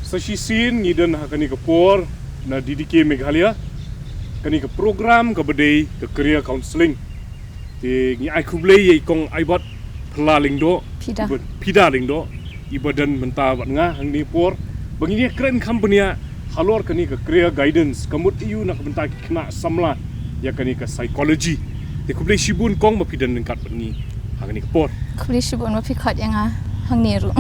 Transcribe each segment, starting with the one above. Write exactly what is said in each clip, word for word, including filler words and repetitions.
Sa shisien ngi don ha kane ka por na D D K Meghalaya, kane ka program kaba dei ka career counselling. Te ngi ai khublei ïa i kong Aibot Phylla Lyngdoh, Pida. Iba, Pida Lyngdoh, iba don mynta bad nga hangne por ba ngin ïakren kham bniah halor kane ka career guidance, ka mut aïu na ka bynta ki khynnah samla ïa kane ka psychology. Te khublei shibun kong ba phi don ryngkat bad ngi ha kane ka por. Khublei shibun ba phi khot ïa nga hangne ruh.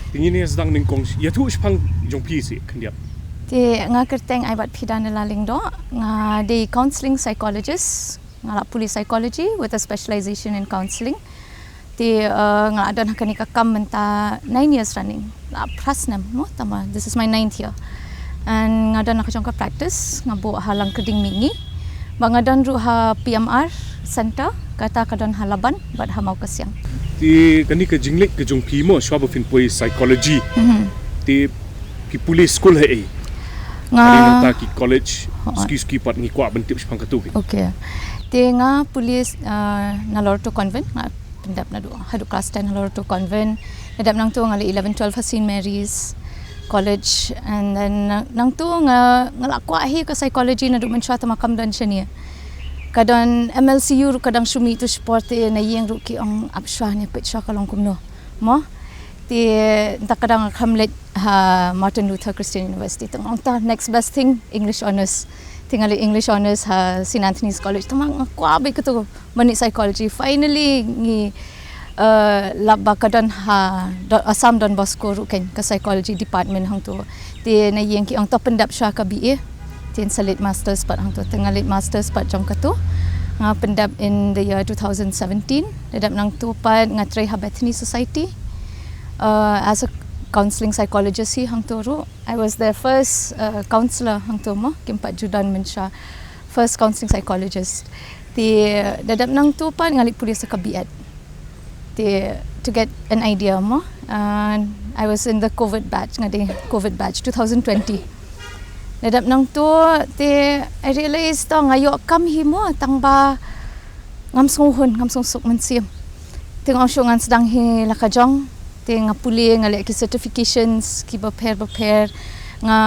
Te ngin ïa sdang nyngkong, ïathuh shaphang jong phi seh khyndiat. Te nga kyrteng Aibot Pida Nylla Lyngdoh, nga dei counselling psychologist, nga la pule psychology with a specialization in counselling. Te, uh, nga la don ha kane ka kam mynta nine years running. La phra snem mo, tangba this is my ninth year. And nga don ha ka jong ka practice, nga buh ha Langkyrding Mihngi. Ba nga don ruh ha P M R center, kata ka don ha Laban bad ha Mawkasiang. Te kane ka jingleit ka jong phi mo, shuwa ba phin poi psychology. Mhm. Te phi pule skul haei? Nga... Haei nangta ki college, suki suki pat ngi kwah ban tip shaphang katu ki. Okay. Te nga pule, uh, na Loreto Convent, nga pyndep naduh, haduh class ten ha Loreto Convent. Nadep nangtu nga leh eleven twelve ha Saint Mary's College, and then nang, nangtu nga, nga la kwah hi ka psychology naduh mynshuwa, tangba kam don shane. Ka don M L C U ruh ka dang shu mih tu shipor, te na ïing ruh ki ong ap shuwa, ïa peit shuwa ka long kumno mo. Te nangta ka dang kham leit ha Martin Luther Christian University, te nga ong ta next best thing English honours. Te nga leh English honours ha Saint Anthony's College, tangba nga kwah bha katu ban leh psychology. Finally ngi, uh, lap ba ka don ha Do-, Assam Don Bosco ruh kein ka psychology department hangtu. Te na ïing ki ong to pyndep shuwa ka B A. Te ngin sa leit masters pat hangtu. Te nga leit masters pat jong katu. Nga pyndep in the year two thousand seventeen. Nadep nangtu pat nga trei ha Bethany Society, uh, as a counselling psychologist hi hangtu ruh. I was their first, uh, counsellor hangtu mo, kim pat ju don mynshuwa, first counselling psychologist. Te nadep nangtu pat nga leit pule sa ka B Ed. Te to get an idea mo, uh, I was in the COVID batch, nga dei COVID batch two thousand twenty. Nadep nangtu te I realize to nga ïoh kam hi mo, tangba ngam sngewhun, ngam sngewsuk mynsiem. Te nga ong shuh ngan sdang hi la ka jong. Te nga pule, nga leh ki certifications kiba pher bapher. Nga,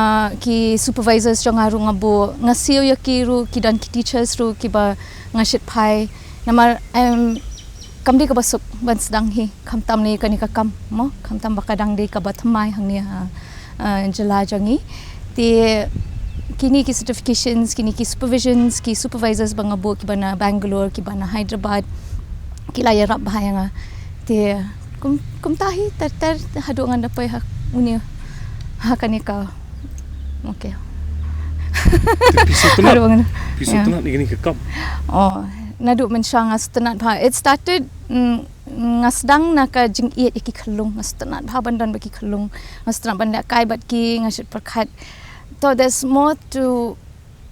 ki supervisors jong nga ruh nga buh, nga siew ïa ki ruh, ki don ki teachers ruh kiba nga shit phai. Namar, em, kam dei kaba suk ban sdang hi, khamtam lei kane ka kam mo, khamtam ba ka dang dei kaba thymmai hangne ha, uh, jylla jong ngi. Te kine ki certifications, kine ki supervisions, ki supervisors ba nga buh, kiba na Bangalore, kiba na Hyderabad, ki la ïarap bha ïa nga. Te kum, kumta hi ter ter haduh ngan da poi ha une, ha kane ka. Okay. Te phi sngewtynnat, haduh ngan, phi sngewtynnat ïa kane ka kam? Oh, naduh mynshuwa nga sngewtynnat bha. It started, mm, nga sdang na ka jingïeit ïa ki khyllung, nga sngewtynnat bha ban don bad ki khyllung, nga sngewtynnat ban lehkai bad ki, nga shait pyrkhat. To there's more to,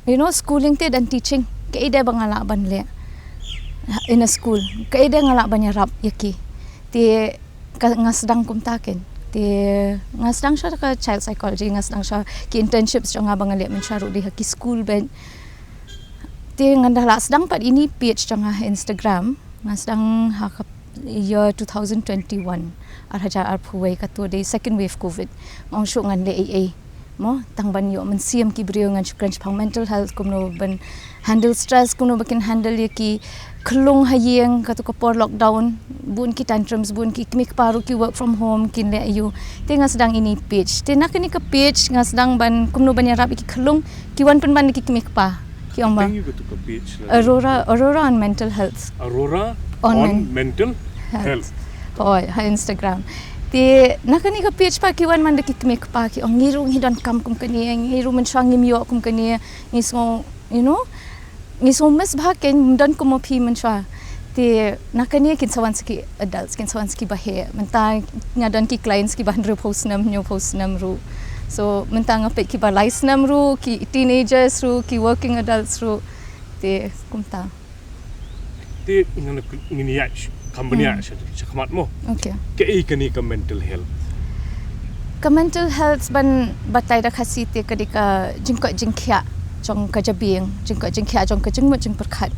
you know, schooling te than teaching. Kaei de ba nga lah ban leh in a school, kaei de nga lah ban ïarap ïa ki. Te ka, nga sdang kumta kein. Te nga sdang shuwa ka child psychology, nga sdang shuwa ki internships jong nga ba nga leh mynshuwa ruh dei ha ki school beit. Te ngan da lah sdang pat ine i page jong nga ha Instagram. Nga sdang ha ka year two thousand twenty-one, ar hajar arphew wei, kato dei second wave covid. Nga ong shuh ngan leh ei ei mo, tang ban ïoh mynsiem ki briew, ngan shu kren shaphang mental health, kumno ban handle stress, kumno ba kin handle ïa ki khyllung ha ïing, kato ka por lockdown, bun ki tantrums, bun ki kmie kpa ruh ki work from home, kin leh aïu. Te nga sdang ine i page. Te na kane ka page nga sdang ban, kumno ban ïarap ïa ki khyllung, ki wan pynban da ki kmie kpa. Ki ong ba, teng ïa kato ka page la, Aurora, Aurora on Mental Health. Aurora on, on Men-, Mental Health. Health. Hooid, ha Instagram. Te na kane ka page pat ki wan man da ki kmie kpa, ki ong ngi ruh ngi donkam kum kane, ngi ruh mynshuwa ngim ïoh kum kane, ngi sngew, you know, ngi sngew miss bha, kin don kum ma phi mynshuwa. Te na kane kin sa wan sa ki adults, kin sa wan sa kiba heh. Mynta nga don ki clients kiba hynriewphew snem, hynñiewphew snem ruh. So mynta nga peit kiba lai snem ruh, ki teenagers ruh, ki working adults ruh. Te kumta. Te ngan, ngin ïa, kam ban ïa, hmm, sha, sha khmat mo. Okay. Kaei kane ka mental health? Ka mental health ban batai da Khasi te ka dei ka jingkoit jingkhiah jong ka jabieng, jingkoit jingkhiah jong ka jingmut jingpyrkhat.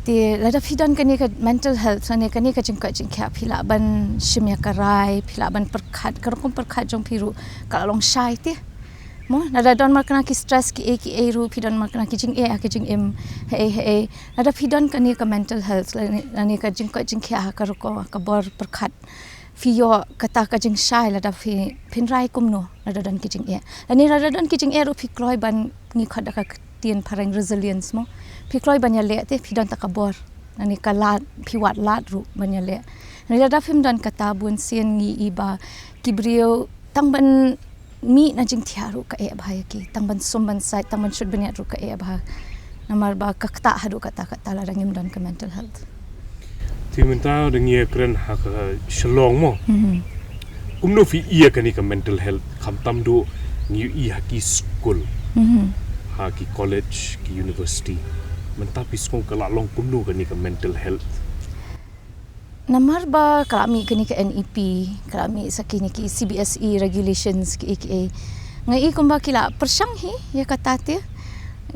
Te lada phi don kane ka mental health, lane kane ka jingkoit jingkhiah, phi lah ban shim ïa ka rai, phi lah ban pyrkhat, ka rukom pyrkhat jong phi ruh ka la long shai te. Mo, lada don markana ki stress kiei kiei ruh, phi don markana ki jingeh ha ka jingim, haei haei. Lada phi don kane ka mental health, lane, lane ka jingkoit jingkhiah ha ka rukom, ka bor pyrkhat, phi ïoh kata ka jingshai, lada phi, phin rai kumno lada don ki jingeh. Lane lada don ki jingeh ruh phi kloi ban, ngi khot da ka ktien phareng resilience mo. Phi kloi ban ïaleh te, phi don ta ka bor, lane ka lad, phi wad lad ruh ban ïaleh. Lane lada phim don kata, bun sien ngi i ba ki briew tang ban mih na jingthiah ruh ka eh bha ïa ki, tang ban sum ban sait, tang ban shut ban ïaid ruh ka eh bha. Namar ba ka ktah haduh katta katta lada ngim don ka mental health. Te mynta da ngi ïakren ha ka Shillong mo. Mhm. Kumno phi ïa kane ka mental health, khamtam duh ngi ïa ha ki skul, Mhm. ha ki college, ki university. Mynta phi sngew ka la long kumno kane ka mental health? Namar ba ka la mih kane ka N E P, ka la mih sa kine ki C B S E regulations kiei kiei. Nga i kumba ki la pyrshang hi ïa kata te.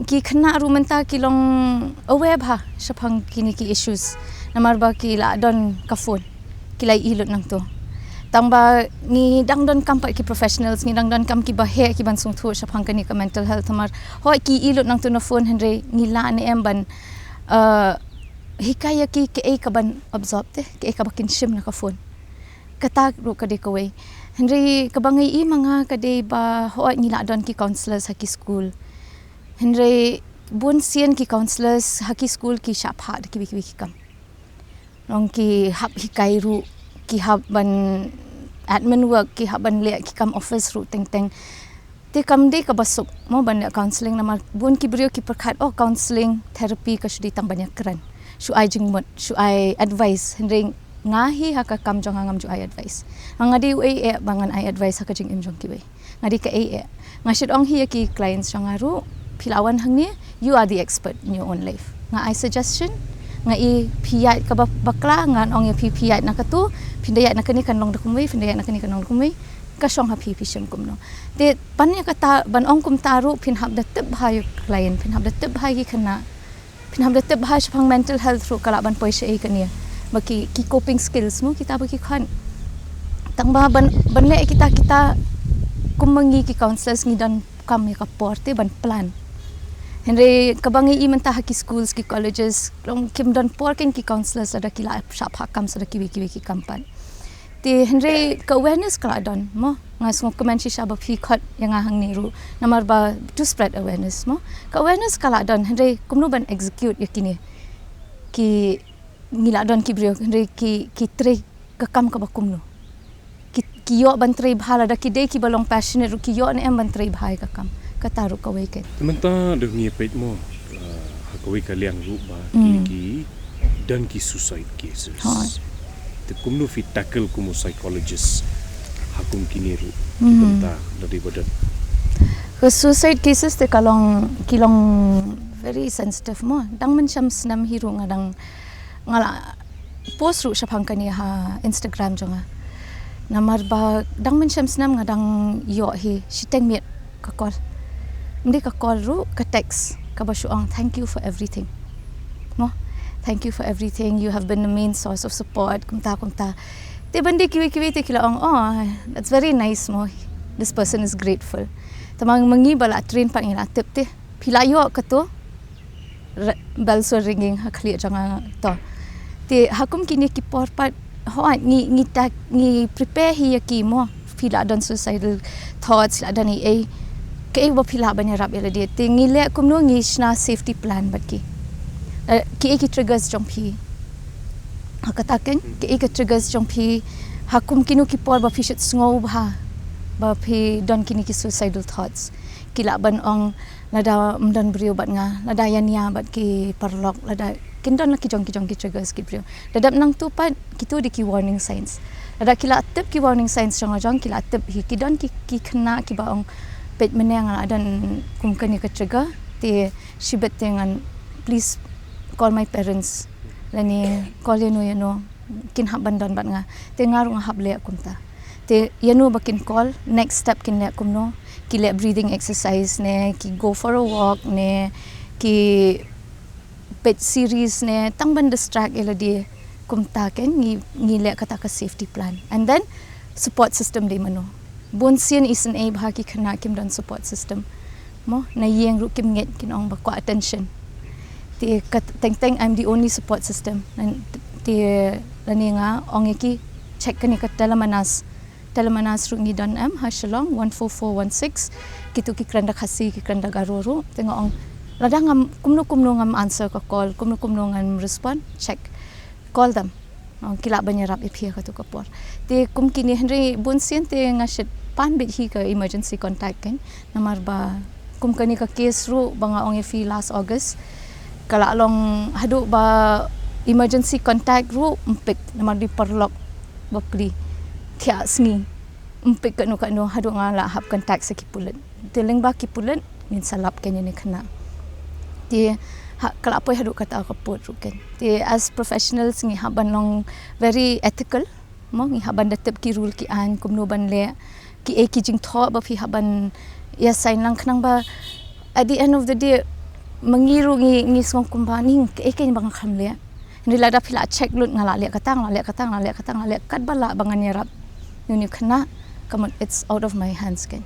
Ki khynnah ruh mynta ki long aware bha shaphang kine ki issues. Namar ba ki la don ka phone, ki la i lut nangto. Tang ba ngi dang donkam pat ki professionals, ngi dang donkam kiba heh kiban sngewthuh shaphang kane ka mental health, namar hooid ki i lut nangto na phone, hynrei ngi lah ne em ban, uh, hikai ïa ki kaei kaban absorb te, kaei kaba kin shim na ka phone. Kata ruh ka dei kawei. Hynrei kaba nga i ma nga ka dei ba hooid ngi la don ki counsellors ha ki skul. Hynrei bun sien ki counsellors ha ki skul ki shah phah da kiwei kiwei ki kam. Long ki hap hikai ruh, ki hap ban admin work, ki hap ban leh ki kam office ruh teng teng. Te kam dei kaba suk mo ban leh counselling, namar bun ki briew ki pyrkhat, oh, counselling, therapy ka shu dei tang ban ïakren, shu ai jingmut, shu ai advice. Hynrei nga hi ha ka kam jong nga ngam ju ai advice. Nga dei uei eh ba ngan ai advice ha ka jingim jong kiwei? Nga dei kaei eh? Nga shu ong hi ïa ki clients jong nga ruh, phi la wan hangne, you are the expert in your own life. Nga ai suggestion, nga i phi ïaid kaba bakla, ngan ong ïa phi, phi ïaid na katu, phin da ïaid na kane kan long da kumwei, phin da ïaid na kane kan long da kumwei. Ka shong ha phi, phi shim kumno. Te ban ïa kata, ban ong kumta ruh, phin hap da tip bha ïa u client, phin hap da tip bha ïa ki khynnah, phin hap da tip bha shaphang mental health ruh, ka lah ban poi shaei kane. Ba ki, ki coping skills mo kita ba ki khot. Tang ba ban, ban leh kita, kita kum ma ngi ki counsellors ngi donkam ïa ka por te ban plan. Hynrei kaba ngi i mynta ha ki schools, ki colleges, long kim don por kein ki counsellors lada ki la shah phah kam sa da kiwei kiwei ki kam pat. Te hynrei ka awareness ka la don mo. Nga sngewkmen shisha ba phi khot ïa nga hangne ruh, namar ba to spread awareness mo. Ka awareness ka la don, hynrei kumno ban execute ïa kine? Ki, ngi la don ki briew, hynrei ki, ki trei ka kam kaba kumno? Ki, ki ïoh ban trei bha, lada ki dei kiba long passionate ruh, ki ïoh ne em ban trei bha ïa ka kam? Kata ruh kawei kein. Te mynta da ngi peit mo, uh, ha kawei ka liang ruh ba kine ki don ki suicide cases. Hooid. Te kumno phi tackle kum u psychologist ha kum kine ruh ki bynta da dei ba don? Ka suicide cases te ka long, ki long very sensitive mo. Dang mynshem snem hi ruh nga dang, nga la post ruh shaphang kane ha Instagram jong nga. Namar ba dang mynshem snem nga dang ïoh hi shiteng miet ka call. Ym dei ka call ruh, ka text kaba shu ong, "Thank you for everything." Mo, "Thank you for everything. You have been the main source of support." Kumta, kumta. Te ban dei kiwei kiwei te ki la ong, "Oh, that's very nice mo. This person is grateful." Te ma ngi ba la train pat ngi la tip te. Phi la ïoh kato, bell sur ringing ha khlieh jong nga to. Te ha kum kine ki por pat, hooid ngi, ngi ta, ngi prepare hi ïa ki mo. Phi la don suicidal thoughts, la don ei ei, kaei ba phi lah ban ïarap ïa lade? Te ngi leh kumno, ngi shna safety plan bad ki. Eh, kiei ki triggers jong phi? Ha kata kein, kiei ki triggers jong phi? Ha kum kino ki por ba phi shu sngew bha ba phi don kine ki suicidal thoughts? Ki lah ban ong, lada ym don briew bad nga, lada ïa nia bad ki paralok, lada kin don la ki jong ki jong ki triggers ki briew. Da dep nangtu pat, kito dei ki warning signs. Lada ki la tip ki warning signs jong nga jong, ki la tip hi, ki don ki, ki khynnah kiba ong, "Peit mynne nga la don kum kane ka trigger, te shibit te ngan, please call my parents, lane call ïano ïano, kin hap ban don bad nga." Te nga ruh nga hap leh kumta. Te ïano ba kin call, next step kin leh kumno? Ki leh breathing exercise ne, ki go for a walk ne, ki peit series ne tang ban distract ïa lade. Kumta kein ngi, ngi leh kata ka safety plan. And then support system dei mano. Bun sien isynei bha ki khynnah kim don support system. Mo, na ïing ruh kim ngeit, kin ong ba kwah attention. Te ka teng teng I'm the only support system. Te lane nga ong ïa ki, check kane ka Telemanas. Telemanas ruh ngi don em ha Shillong, one four four one six. Kitu ki kren da Khasi, ki kren da Garo ruh. Te nga ong, lada ngam, kumno kumno ngam answer ka call, kumno kumno ngam respond, check. Call them. Ong, ki lah ban ïarap ïa phi ha katu ka por. Te kum kine, hynrei bun sien te nga shait pan beit hi ka emergency contact kein. Namar ba kum kane ka case ruh ba nga ong ïa phi last August, ka la long haduh ba emergency contact ruh ym pick, namar dei paralok bapli, thiah sngi, ym pick katno katno haduh nga la hap contact sa ki pulit. Te lyngba ki pulit ngin sa lap kein ïa une u khynnah. Te ha, ka la poi haduh kata ka pud ruh kein. Te as professionals ngi hap ban long very ethical. Mo, ngi hap ban da tip ki rule ki aiñ, kumno ban leh, kiei ki jingthoh ba phi hap ban ïa sign lang, khnang ba at the end of the day ma ngi ruh ngi, ngi sngew kumba ning, kiei kein ba nga kham leh. Hynrei lada phi la check lut, nga la leh kata, nga la leh kata, nga la leh kata, nga la leh katba lah ba ngan ïarap ïa une u khynnah, ka mut it's out of my hands kein.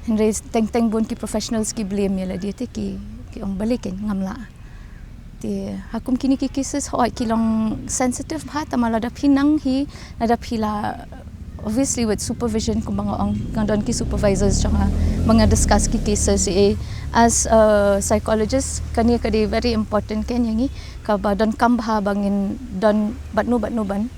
Hynrei teng teng bun ki professionals ki blame ïa lade, te ki, ki ong balei kein ngam lah. Te ha kum kine ki cases, hooid ki long sensitive bha, tangba lada phi nang hi, lada phi la, obviously with supervision, kumba nga ong, nga don ki supervisors jong nga ba nga discuss ki cases. Eh, as a psychologist, kane ka dei very important kein ïa ngi, kaba donkam bha ba ngin don bad no bad no ban.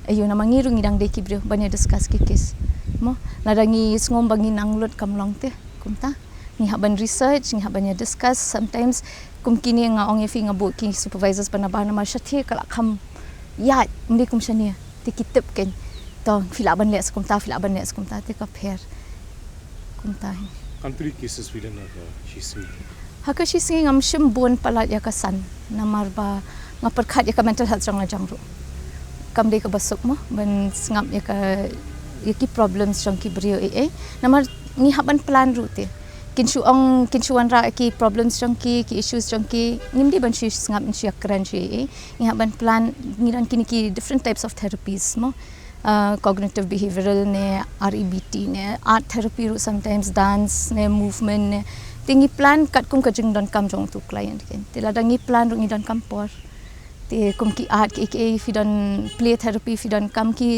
Aïu, namar ngi ruh ngi dang dei ki briew ban ïa discuss ki case. Mo, lada ngi sngew ba ngi nang lut, kam long te kumta. Ngi hap ban research, ngi hap ban ïa discuss. Sometimes kum kine nga ong ïa phi, nga buh ki supervisors ba na bar, namar shatei ka la kham ïaid, ym dei kum shane. Te ki tip kein, to phi lah ban leh sa kumta, phi lah ban leh sa kumta, te ka pher. Kumta hi. Katno cases phi don ha ka shisngi? Ha ka shisngi ngam shym bun palat ïa ka san, namar ba nga pyrkhat ïa ka mental health jong lajong ruh. Kam dei kaba suk mo ban sngap ïa ka, ïa ki problems jong ki briew, eh, eh. Namar ngi hap ban plan ruh te. Kin shu ong, kin shu wanrah ki problems jong ki, ki issues jong ki, ngim dei ban shu sngap, ngin shu ïakren shu, eh, eh. Ngi hap ban plan, ngi don kine ki different types of therapies mo. Uh, cognitive behavioral ne, R E B T ne, art therapy ruh sometimes, dance ne, movement ne. Te ngi plan katkum ka jingdonkam jong utu u client kein. Te lada ngi plan ruh ngi donkam por. Te kum ki art, ki, ki, phi don play therapy, phi donkam ki,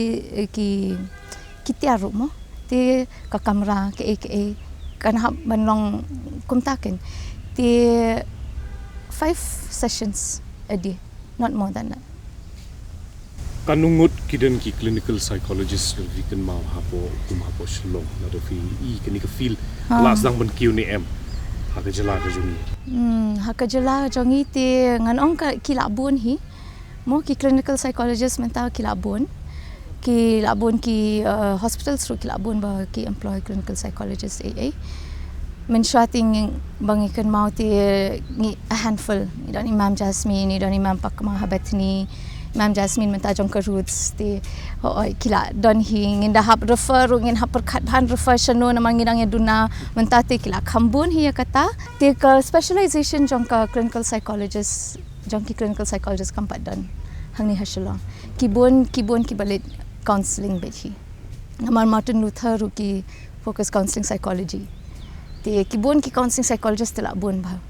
ki, ki tiar ruh mo. Te ka kamra, ki, ki, kan hap ban long kumta kein. Te five sessions a day, not more than that. Katno ngut ki don ki clinical psychologist ba phi kynmaw hapoh, kum hapoh Shillong, lada phi i kane ka field, ha, la sdang ban kiew ne em ha ka jylla ka jong ngi? Hmm, ha ka jylla ka jong ngi te ngan ong ka, ki la bun hi. Mo, ki clinical psychologist mynta ki la bun. Ki la bun, ki, uh, hospitals ruh ki la bun ba ki employ clinical psychologist, eh, eh. Mynshuwa te ngi, ba ngi kynmaw te ngi a handful. Ngi don i Ma'am Jasmine, ngi don i Ma'am Pakma ha Bethany. Ma'am Jasmine mynta jong ka Roots te. Hooid, ki la don hi, ngin da hap refer ruh, ngin hap pyrkhat ban refer shano namar ngi dang ïa duna, mynta te ki la kham bun hi ïa kata. Te ka specialization jong ka clinical psychologist, jong ki clinical psychologist kam pat don hangne ha Shillong. Ki bun, ki bun kiba leit counselling beit hi. Namar Martin Luther ruh ki focus counselling psychology. Te ki bun ki counselling psychologist te la bun bha.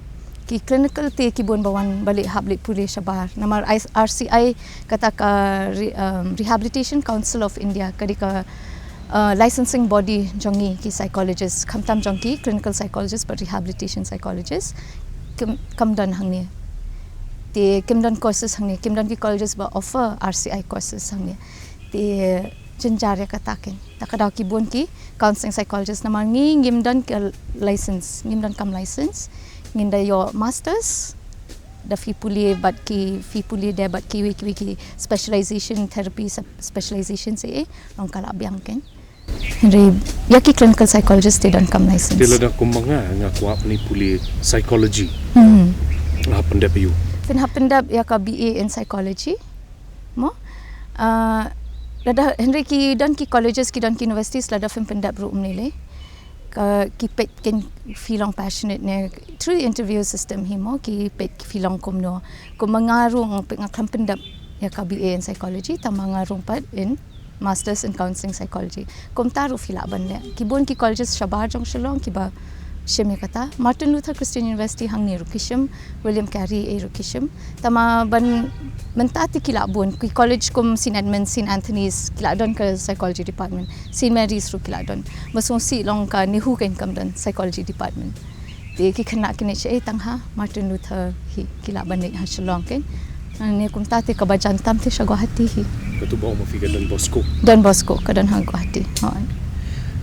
Ki clinical te ki bun ba wan ba leit hap leit pule shabar. Namar I-, R C I, kata ka re-, um, Rehabilitation Council of India, ka dei ka, uh, licensing body jong ngi ki psychologist, khamtam jong ki clinical psychologist bad rehabilitation psychologist. Kim, kam don hangne. Te kim don courses hangne, kim don ki colleges ba offer R C I courses hangne. Te jynjar ïa kata kein. Ta ka daw ki bun ki counselling psychologist, namar ngi ngim don ka license, ngim donkam license. Ngin da ïoh masters, da phi pule bad ki, phi pule da bad kiwei kiwei ki specialization, therapy sub-, specialization, eh, long ka la biang kein. Hynrei ïa ki clinical psychologist te donkam license. Te lada kumba nga, nga kwah ban pule psychology. Hmm. Nga hap pyndep ïa u? Phin hap pyndep ïa ka B A in psychology. Mo? Ah, lada, hynrei ki don ki colleges, ki don ki universities, lada phim pyndep ruh ym lei lei. Ka ki peit kin phi long passionate ne through interview system hi mo, ki peit phi long kumno. Kumba nga ruh nga peit nga khlem pyndep ïa ka B A in psychology, tangba nga rung pat in masters in counseling psychology. Kumta ruh phi lah ban leh. Ki bun ki colleges shabar jong Shillong kiba shim ïa kata. Martin Luther Christian University hangne ruh ki shim, William Carey ei ruh ki shim. Tangba ban mynta te ki lah bun, ki college kum Saint Edmund's, Saint Anthony's ki lah don ka psychology department, Saint Mary's ruh ki lah don. Ba sngewsih long ka NEHU kein kam don psychology department. Te ki khynnah kin leit shaei? Tang ha Martin Luther hi ki lah ban leit, ha Shillong kein. Ne kumta te kaba jan tam te sha Guwahati hi. Katu ba ong ma phi ka Don Bosco. Don Bosco ka don ha Guwahati. Hooid.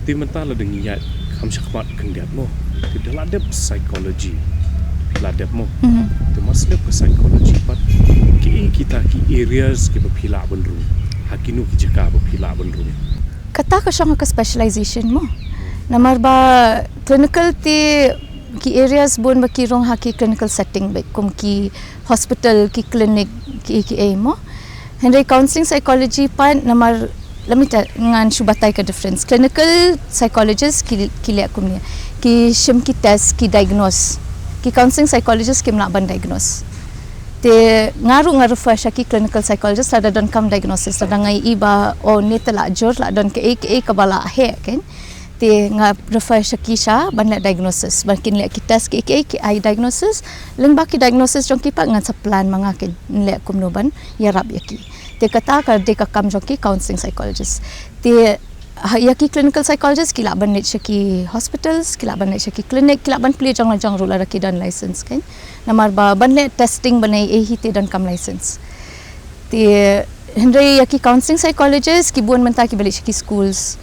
Te mynta lada ngi ïaid kham shakhmat khyndiat mo, te da la dep psychology, la dep mo. Mhm. Te mar shu dep ka psychology pat, kiei kita ki areas kiba phi lah ban rung, ha kino ki jaka ba phi lah ban rung? Kata ka shong ha ka specialization mo. Namar ba clinical te ki areas bun ba ki rung ha ki clinical setting beit, kum ki hospital, ki clinic, kiei kiei mo. Hynrei counseling psychology pat, namar, lada mynta ngan shu batai ka difference. Clinical psychologist ki, ki leh kumne, ki shim ki test, ki diagnose. Ki counseling psychologist kim lah ban diagnose. Te nga ruh nga refer sha ki clinical psychologist lada donkam diagnosis, lada nga ïohi ba, oh, ne te lah jur, lah don kaei kaei kaba lah heh kein. Te nga refer sha ki sha ban leh diagnosis, ban kin leh ki test kiei kiei, ki ai diagnosis. Lyngba ki diagnosis jong ki pat ngan sa plan ma nga kin leh kumno ban ïarap ïa ki. Te kata ka dei ka kam jong ki counseling psychologist. Te ha, ïa ki clinical psychologist ki lah ban leit sha ki hospitals, ki lah ban leit sha ki clinic, ki lah ban plie jong la jong ruh lada ki don license kein. Namar ba ban leh testing ban ei ei hi te donkam license. Te hynrei ïa ki counseling psychologist ki bun mynta kiba leit sha ki schools,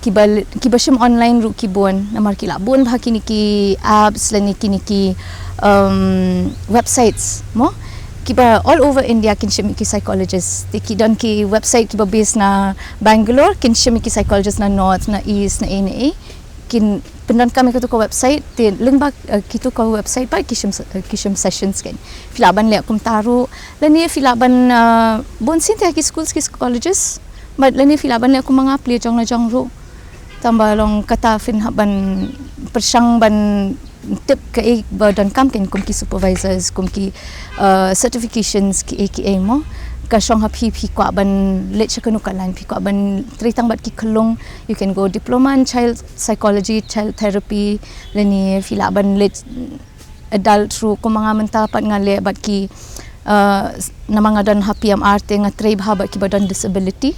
kiba, kiba shim online ruh ki bun, namar ki lah bun bha kine ki apps lane kine ki, um, websites mo. Kiba all over India kin shim ki psychologist. Te ki don ki website kiba base na Bangalore, kin shim ki psychologist na North, na East, na ei na ei. Kin pyndonkam ïa katu ka website, te lyngba, eh, kitu ka website pat ki shim, eh, ki shim sessions kein. Phi lah ban leh kumta ruh. Lane phi lah ban, eh, bun sien te ha ki schools, ki colleges. Bad lane phi lah ban leh kum ma nga, plie jong la jong ruh. Tangba long kata phin hap ban pyrshang ban tip kaei ba donkam kein, kum ki supervisors, kum ki, eh, certifications kiei kiei mo. Ka shong ha phi, phi kwah ban leit sha kano ka line, phi kwah ban trei tang bad ki khyllung, you can go diploma in child psychology, child therapy, lane phi lah ban leit adult ruh, kum ma nga mynta pat nga leh bad ki, eh, namar nga don ha P M R te nga trei bha bad kiba don disability.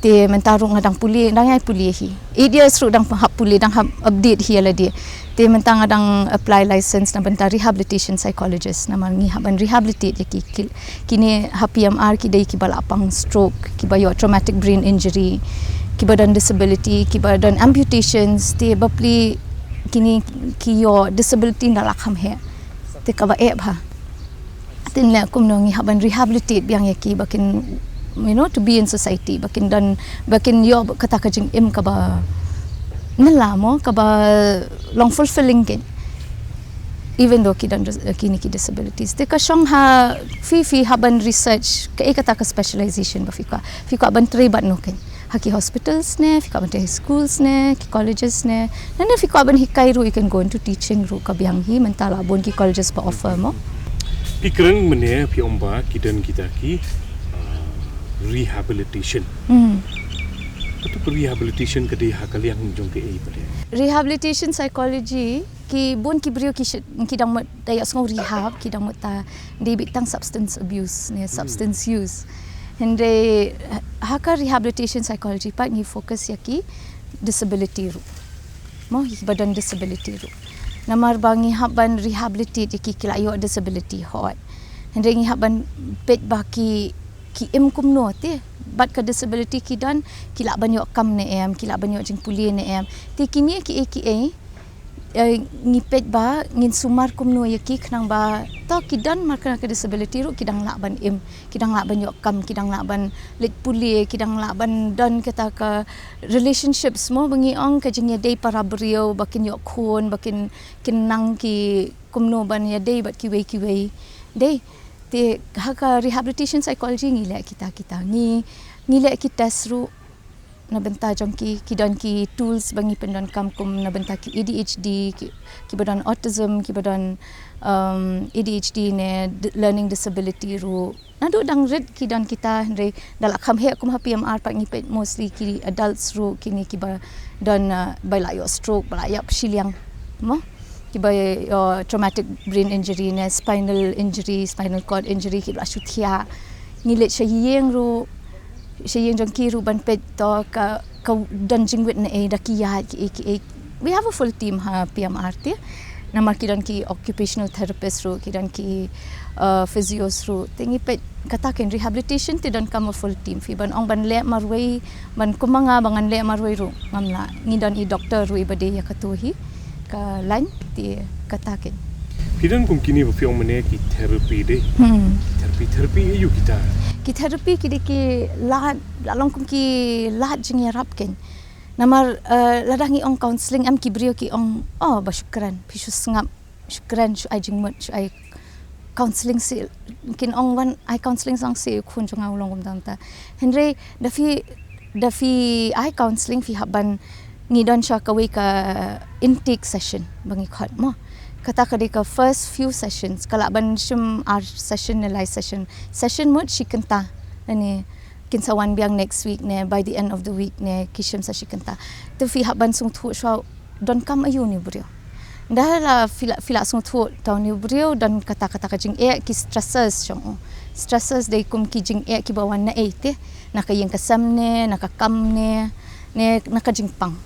Te mynta ruh nga dang pule, dang ïai pule hi. Eight years ruh dang hap pule, dang hap update hi ïa lade. Te mynta nga dang apply license na bynta rehabilitation psychologist, namar ngi hap ban rehabilitate ïa ki, ki, kine ha P M R ki dei kiba la pang stroke, kiba ïoh traumatic brain injury, kiba don disability, kiba don amputations, te bapli kine ki ïoh disability na la kham heh. Te kaba eh bha. Te ngi leh kumno, ngi hap ban rehabilitate biang ïa ki ba kin, you know, to be in society, ba kin don, ba kin ïoh kata ka jingim kaba nylla mo, kaba long fulfilling kein. Even though ki don dis-, kine ki disabilities. Te ka shong ha phi, phi hap ban research kaei kata ka specialization ba phi kwah. Phi kwah ban trei bad no kein. Ha ki hospitals ne, phi kwah ban trei ha schools ne, ki colleges ne. Lane phi kwah ban hikai ruh, you can go into teaching ruh, ka biang hi, mynta la bun ki colleges ba offer mo. Phi kren mynne phi ong ba ki don kita ki, ah, rehabilitation. Hmm. Katu ka rehabilitation ka dei ha ka liang jong kaei pat? Rehabilitation psychology, ki bun ki briew ki shi-, ki dang mut da ïohsngew rehab, ki dang mut ta dei beit tang substance abuse ne, hmm, substance use. Hynrei ha ka rehabilitation psychology pat ngi focus ïa ki disability ruh. Mo, kiba don disability ruh. Namar ba ngi hap ban rehabilitate ïa ki, ki la ïoh disability hooid. Hynrei ngi hap ban peit ba ki, ki im kumno te. Bad ka disability ki don, ki lah ban ïoh kam ne em, ki lah ban ïoh jingpule ne em. Te kine kiei kiei, eh, ngi peit ba ngin sumar kumno ïa ki khnang ba to ki don markana ka disability ruh ki dang lah ban im, ki dang lah ban ïoh kam, ki dang lah ban leit pule, ki dang lah ban don kata ka relationships mo, ba ngi ong ka jingïadei para briew, ba kin ïoh khun, ba kin, kin nang ki kumno ban ïadei bad kiwei kiwei. Dei, te ha ka rehabilitation psychology ngi leh kita kita. Ngi, ngi leh ki test ruh. na bynta jong ki, ki don ki tools ba ngi pyndonkam kum na bynta ki A D H D, ki, ki ba don autism, ki ba don um, A D H D ne d- learning disability ruh. Naduh dang rit ki don kita, hynrei da la kham heh kum ha P M R pat ngi peit mostly ki adults ruh, kine ki ba don uh, ba la ïoh stroke, ba la ïap shiliang mo, ki ba ïoh traumatic brain injury ne spinal injury, spinal cord injury, ki ba la shu thiah. Ngi leit sha ïing ruh, sha ïing jong ki ruh ban peit to ka, ka don jingwit ne ei, da ki ïaid ki ei ki ei. We have a full team ha P M R te. Namar ki don ki occupational therapist ruh, ki don ki uh, physios ruh. Te ngi peit kata ken rehabilitation te donkam a full team. Phi ban ong ban leh marwei, ban kum ma nga ba ngan leh marwei ruh ngam lah. Ngi don i doctor ruh i ba dei ïa katu hi, ka line te, kata ken. Phi don kum kine ba phi ong mynne ki therapy de. Hmm. Therapy, therapy aïu kita? Ki therapy ki dei ki lad, la long kum ki lad jingïarap ken. Namar uh, lada ngi ong counselling, em, ki briew ki ong, oh, ba shu kren, phi shu sngap, shu kren, shu ai jingmut, shu ai counselling, seh kin ong wan ai counselling, sang seh khun jong nga u long kumta kumta. Hynrei da phi, da phi ai counselling, phi hap ban, ngi don sha kawei ka intake session ba ngi khot mo. Kata ka dei ka first few sessions, ka lah ban shim ar session ne lai session. Session mut shi kynta, ne kin sa wan biang next week ne, by the end of the week ne, ki shim sa shi kynta. Te phi hap ban sngewthuh shuwa donkam aïu une u briew. Da la phi la, phi la sngewthuh ta une u briew don kata kata ka jingeh, ki stressors jong u. Stressors dei kum ki jingeh ki ba wan na ei te, na ka ïing ka sem ne, na ka kam ne, ne na ka jingpang.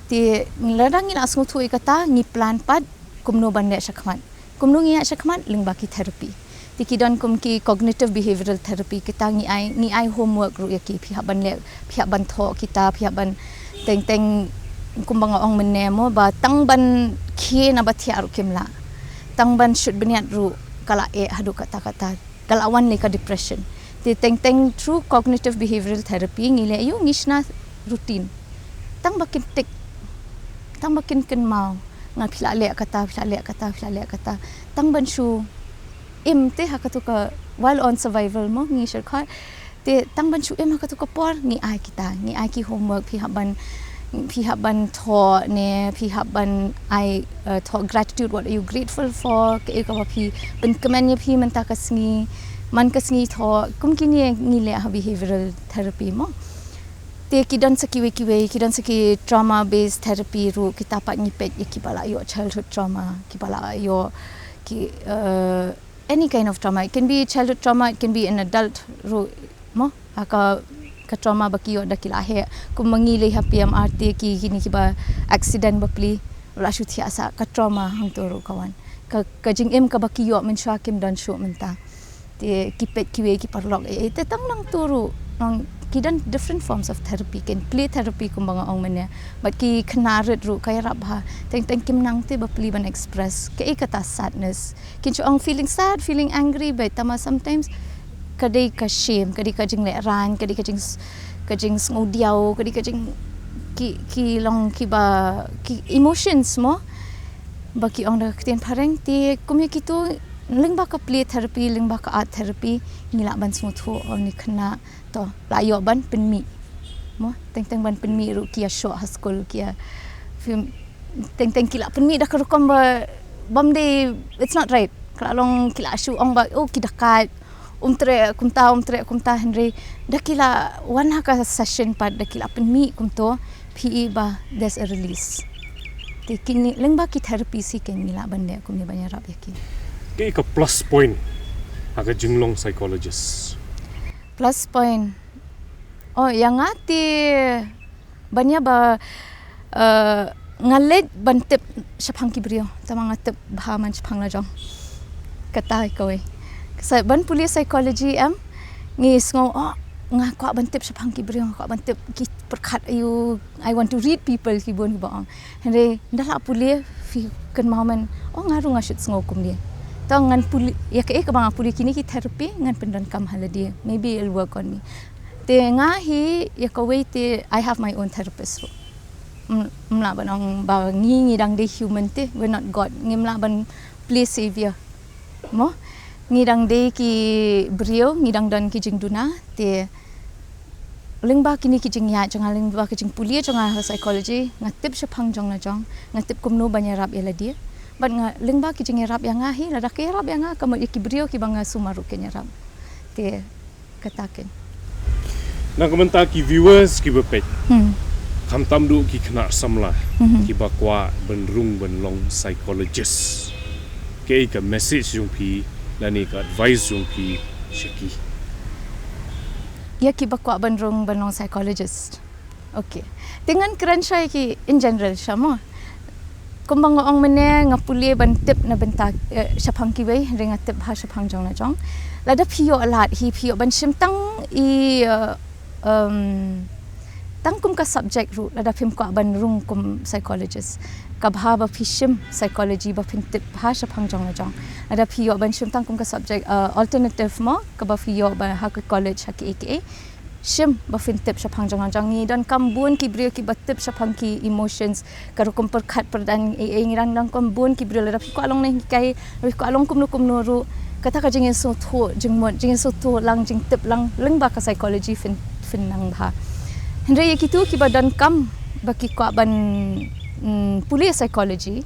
Te lada ngi la sngewthuh ïa kata, ngi plan pat kumno ban leh shakhmat. Kumno ngi ïa shakhmat, lyngba ki therapy. Te ki don kum ki cognitive behavioral therapy, kita ngi ai, ngi ai homework ruh ïa ki, phi hap ban leh, phi hap ban thoh kita, phi hap ban teng teng, kumba nga ong mynne mo, ba tang ban khie na ba thiah ruh kim lah. Tang ban shut bniat ruh ka la eh haduh katta katta, ka la wan lei ka depression. Te teng teng through cognitive behavioral therapy ngi leh aïu, ngi shna routine. Tang ba kin tick, tang ba kin kynmaw, nga phi la leh kata, phi la leh kata, phi la leh kata. Tang ban shu im te ha katu ka, while on survival mo, ngi shu khot. Te tang ban shu im ha katu ka por, ngi ai kita, ngi ai ki homework, phi hap ban, phi hap ban thoh ne, phi hap ban ai, uh, thoh gratitude, what are you grateful for, kaei kaba phi pynkmen ïa phi mynta ka sngi, man ka sngi thoh, kum kine ngi leh ha behavioral therapy mo. Te ki don sa kiwei kiwei, ki don sa ki trauma based therapy ruh, kita pat ngi peit ïa kiba la ïoh childhood trauma, kiba la ïoh ki, uh, any kind of trauma. It can be childhood trauma, it can be an adult ruh mo. Ha ka, ka trauma ba ki ïoh da ki la heh. Kum ma ngi lei ha P M R te ki, kine kiba accident bapli, la shu thiah sa, ka trauma hangto ruh ka wan. Ka, ka jingim kaba ki ïoh mynshuwa kim don shuh mynta. Te ki peit kiwei ki paralok, eh, eh, te tang nangto ruh, nang ki don different forms of therapy, ken play therapy kumba nga ong mynne. Bad ki khynnah rit ruh ka ïarap bha. Teng teng kim nang te bapli ban express kaei kata sadness. Kin shu ong feeling sad, feeling angry, bad tangba sometimes ka dei ka shame, ka dei ka jinglehrain, ka dei ka jing, ka jingsngewdiaw, ka dei ka jing, ki, ki long kiba, ki emotions mo. Ba ki ong da ka ktien phareng te, kum ïa kitu, lyngba ka play therapy, lyngba ka art therapy, ngi lah ban sngewthuh, oh, une u khynnah to la ïoh ban pynmih. Mo, teng teng ban pynmih ruh, ki ïa shoh ha skul, ki ïa, phi, teng teng ki la pynmih da ka rukom ba, bym dei, it's not right. Ka la long ki la shu ong ba, oh, ki dakaid, um treh kumta, um treh kumta, hynrei da ki la wan ha ka session pat, da ki la pynmih kumto, phi i ba there's a release. Te kine lyngba ki therapy shisha ngi lah ban leh kumne ban ïarap ïa ki. Kaei ka plus point ha ka jinglong psychologist? Plus point. Oh, ïa nga te ban ïa ba, eh, nga leit ban tip shaphang ki briew, tangba nga tip bha man shaphang la jong. Kata kawei. Sa ban pule psychology em, ngi sngew, oh, nga kwah ban tip shaphang ki briew, nga kwah ban tip ki pyrkhat aïu, I want to read people, ki bun kiba ong. Hynrei ynda la pule phi kynmaw man, oh, nga ruh nga shu sngew kumne. To ngan pule, ïa kaei kaba nga pule, kine ki therapy ngan pyndonkam ha lade. Maybe it'll work on me. Te nga hi ïa kawei te, I have my own therapist ruh. Ym, ym lah ban ong ba ngi, ngi dang dei human te, we're not God. Ngim lah ban play savior. Mo? Ngi dang dei ki briew, ngi dang don ki jingduna, te Lyngba kine ki jingïaid jong nga, lyngba ki jingpule jong nga ha psychology, nga tip shaphang jong la jong, nga tip kumno ban ïarap ïa lade. Bad nga, lyngba ki jingïarap ïa nga hi, lada ka ïarap ïa nga, ka mut ïa ki briew kiba nga sumar ruh kin ïarap. Te kata kein. Na ka bynta ki viewers kiba peit, hmm, khamtam duh ki khynnah samla, mhm, kiba kwah ban rung ban long psychologist, kaei ka message jong phi lane ka advice jong phi sha ki? Ïa kiba kwah ban rung ban long psychologist. Okay. Te ngan kren sha ïa ki in general sha mo. Kumba nga ong mynne, nga pule ban tip na bynta, eh, shaphang kiwei, hynrei nga tip bha shaphang jong la jong. Lada phi ïoh lad hi, phi ïoh ban shim tang i, eh, um, tang kum ka subject ruh, lada phim kwah ban rung kum psychologist. Ka bha ba phi shim psychology ba phin tip bha shaphang jong la jong. Lada phi ïoh ban shim tang kum ka subject, eh, alternative mo, kaba phi ïoh ba ha ka college ha kiei kiei, shim ba phin tip shaphang jong la jong. Ngi donkam bun ki briew kiba tip shaphang ki emotions, ka rukom pyrkhat pyrdan, eh, eh, ngi donkam bun ki briew. Lada phi kwah long nonghikai, lada phi kwah long kumno kumno ruh, kata ka jingïasngewthuh jingmut, jingïasngewthuh lang, jingtip lang lyngba ka psychology phin, phin nang bha. Hynrei ïa kito kiba donkam ba ki kwah ban, mm, pule psychology,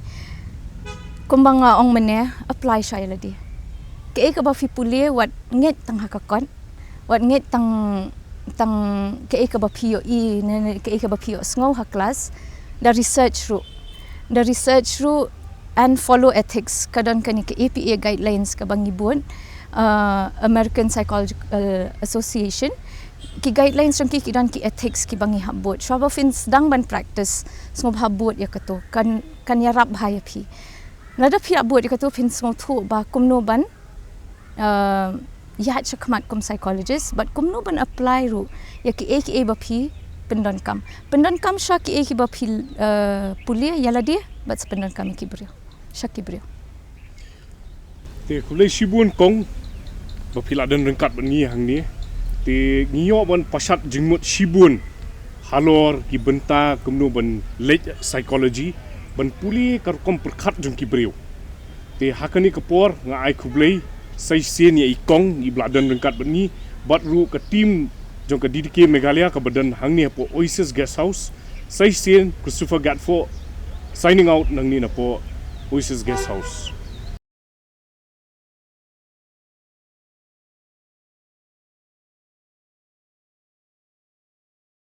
kumba nga ong mynne, apply sha ïa lade. Kaei kaba phi pule, wat ngeit tang ha ka kot, wat ngeit tang, tang kaei kaba phi ïohi ne, ne kaei kaba phi ïohsngew ha klas. Da research ruh, da research ruh and follow ethics. Ka don kane ka A P A guidelines kaba ngi bud, uh, American Psychological Association. Ki guidelines jong ki, ki don ki ethics kiba ngi hap bud. Shuwa ba phin sdang ban practice, sngewbha bud ïa kato. Kan, kan ïarap bha ïa phi. Lada phi ïa bud ïa kato, phin sngewthuh ba kumno ban, uh, ïaid shakhmat kum psychologist, bad kumno ban apply ruh ïa kiei kiei ba phi pyndonkam. Pyndonkam sha kiei kiba phi, uh, pule ïa lade, bad sa pyndonkam ïa ki briew, sha ki briew. Te khublei shibun kong ba phi la don ryngkat bad ngi hangne. Te ngi ïoh ban pashat jingmut shibun halor ki bynta kumno ban leit psychology, ban pule ka rukom pyrkhat jong ki briew. Te ha kane ka por nga ai khublei sa shisien ïa i kong iba la don ryngkat bad ngi, bad ruh ka team jong ka D D K Meghalaya kaba don hangne hapoh Oasis Guest House. Sa shisien Christopher Gatfo signing out nangne napoh Oasis Guest House.